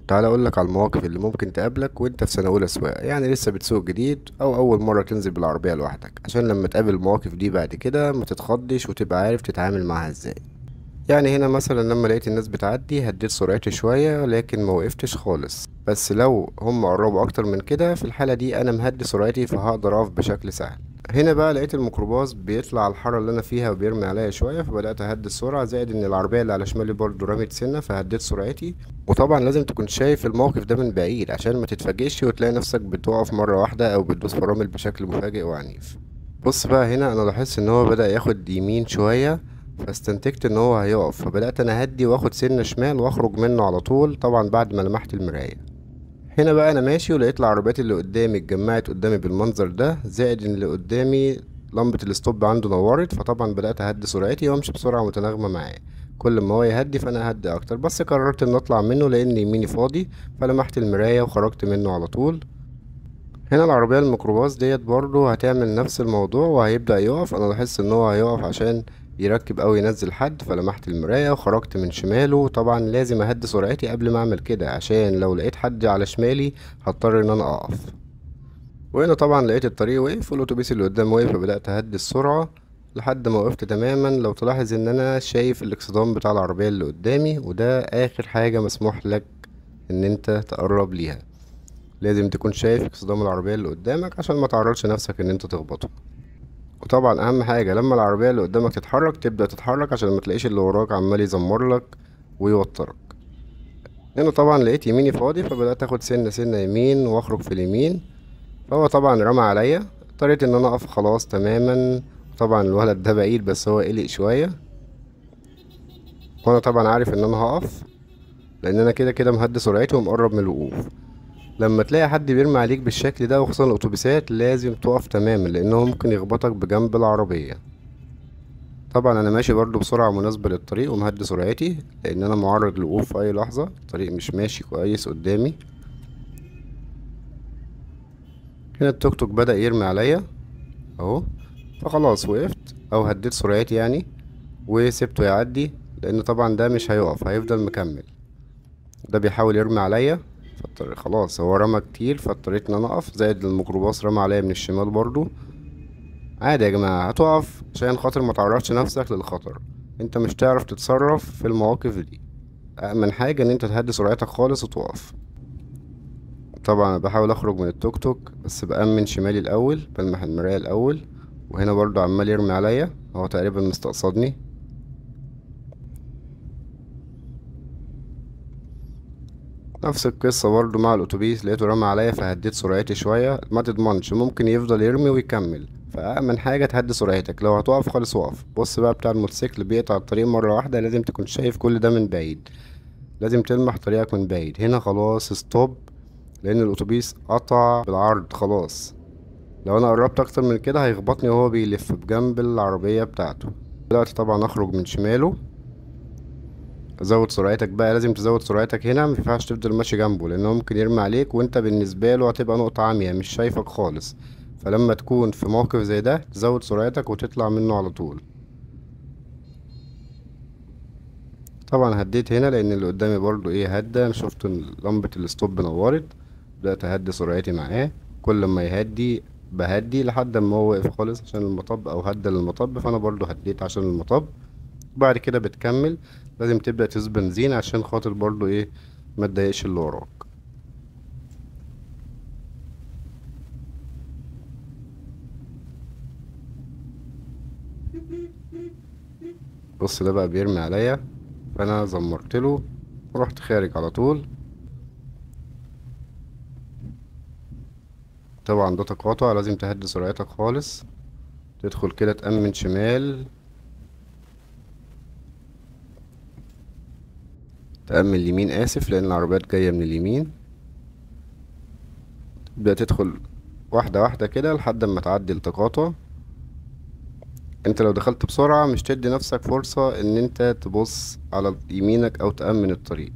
تعالى اقولك على المواقف اللي ممكن تقابلك وانت في سنة اولى سواقة، يعني لسه بتسوق جديد او اول مرة تنزل بالعربية لوحدك، عشان لما تقابل المواقف دي بعد كده ما تتخضش وتبقى عارف تتعامل معاها ازاي. يعني هنا مثلا لما لقيت الناس بتعدي هديت سرعتي شوية، لكن ما وقفتش خالص، بس لو هم قربوا اكتر من كده في الحالة دي انا مهدي سرعتي فهقدر اقف بشكل سهل. هنا بقى لقيت الميكروباص بيطلع على الحارة اللي انا فيها وبيرمي عليا شوية، فبدأت اهدي السرعة، زائد ان العربية اللي على شمالي برضو رمت سنة فهديت سرعتي. وطبعا لازم تكون شايف الموقف ده من بعيد عشان ما تتفاجئش وتلاقي نفسك بتقف مرة واحدة او بتدوس فرامل بشكل مفاجئ وعنيف. بص بقى هنا انا لاحظت ان هو بدأ ياخد يمين شوية، فاستنتجت ان هو هيقف، فبدأت انا اهدي واخد سنة شمال واخرج منه على طول، طبعا بعد ما لمحت المراية. هنا بقى انا ماشي ولقيت العربيات اللي قدامي اتجمعت قدامي بالمنظر ده، زائد ان اللي قدامي لمبة ال stop عنده نورت، فطبعا بدأت اهدي سرعتي وامشي بسرعة متناغمة معاه، كل ما هو يهدي فانا اهدي اكتر، بس قررت ان اطلع منه لان يميني فاضي، فلمحت المراية وخرجت منه على طول. هنا العربية الميكروباص ديت برضو هتعمل نفس الموضوع وهيبدأ يقف، انا لاحظت ان هو هيقف عشان يركب او ينزل حد، فلمحت المراية وخرجت من شماله. طبعا لازم اهدي سرعتي قبل ما اعمل كده عشان لو لقيت حد على شمالي هضطر ان انا اقف. وهنا طبعا لقيت الطريق وقف والاتوبيس اللي قدام وقف، فبدأت اهدي السرعة لحد ما وقفت تماما. لو تلاحظ ان انا شايف الاكسدام بتاع العربية اللي قدامي، وده اخر حاجة مسموح لك ان انت تقرب ليها، لازم تكون شايف اكسدام العربية اللي قدامك عشان ما تعرضش نفسك ان انت تخبطه. وطبعا اهم حاجة لما العربية اللي قدامك تتحرك تبدأ تتحرك عشان ما تلاقيش اللي وراك عمال يزمر لك ويوترك. هنا طبعا لقيت يميني فاضي، فبدأت اخد سنة سنة يمين واخرج في اليمين، فهو طبعا رمى عليا، اضطريت ان انا اقف خلاص تماما. طبعا الولد ده بعيد بس هو قلق شوية، وانا طبعا عارف ان انا هقف لان انا كده كده مهدي سرعتي ومقرب من الوقوف. لما تلاقي حد بيرمي عليك بالشكل ده وخصوصا الاتوبيسات لازم تقف تماما لانه ممكن يخبطك بجنب العربية. طبعا انا ماشي برضو بسرعة مناسبة للطريق ومهدي سرعتي لان انا معرض للوقوف في اي لحظة، الطريق مش ماشي كويس قدامي. هنا التوك توك بدأ يرمي عليا اهو، فخلاص وقفت او هديت سرعتي يعني وسبته يعدي، لان طبعا ده مش هيقف هيفضل مكمل. ده بيحاول يرمي عليا خلاص هو رمى كتير فاضطريت ان انا اقف، زائد الميكروباص رمى عليا من الشمال برضو. عادي يا جماعة هتقف عشان خاطر ما تعرضش نفسك للخطر، انت مش تعرف تتصرف في المواقف دي، أأمن حاجة ان انت تهدي سرعتك خالص وتقف. طبعا انا بحاول اخرج من التوك توك بس بأمن شمالي الاول، بلمح المراية الاول، وهنا برضو عمال يرمي عليا، هو تقريبا مستقصدني. نفس القصة برضو مع الأتوبيس، لقيته رمى عليا فهديت سرعتي شوية، ما تضمنش ممكن يفضل يرمي ويكمل، فأأمن حاجة تهدي سرعتك، لو هتقف خالص وقف. بص بقى بتاع الموتوسيكل بيقطع الطريق مرة واحدة، لازم تكون شايف كل ده من بعيد، لازم تلمح طريقك من بعيد. هنا خلاص ستوب لأن الأتوبيس قطع بالعرض خلاص، لو أنا قربت أكتر من كده هيخبطني وهو بيلف بجنب العربية بتاعته. بدأت طبعا أخرج من شماله. زود سرعتك بقى، لازم تزود سرعتك هنا، مينفعش تفضل ماشي جنبه لانه ممكن يرمي عليك وانت بالنسبة له هتبقى نقطة عمياء مش شايفك خالص. فلما تكون في موقف زي ده تزود سرعتك وتطلع منه على طول. طبعا هديت هنا لان اللي قدامي برضو ايه هدى، انا شفت لمبة ال stop نورت، بدأت اهدي سرعتي معاه، كل ما يهدي بهدي لحد ما هو وقف خالص عشان المطب او هدى للمطب، فانا برضو هديت عشان المطب. بعد كده بتكمل، لازم تبدأ تدوس بنزين عشان خاطر برضو ايه ما تضايقش اللي وراك. بص ده بقى بيرمي عليا فانا زمرت له ورحت خارج على طول. طبعا ده تقاطع لازم تهدي سرعتك خالص، تدخل كده تأمن شمال تأمن اليمين، آسف لأن العربيات جاية من اليمين. تبدأ تدخل واحدة واحدة كده لحد ما تعدي التقاطع. انت لو دخلت بسرعة مش تدي نفسك فرصة ان انت تبص على يمينك او تأمن الطريق.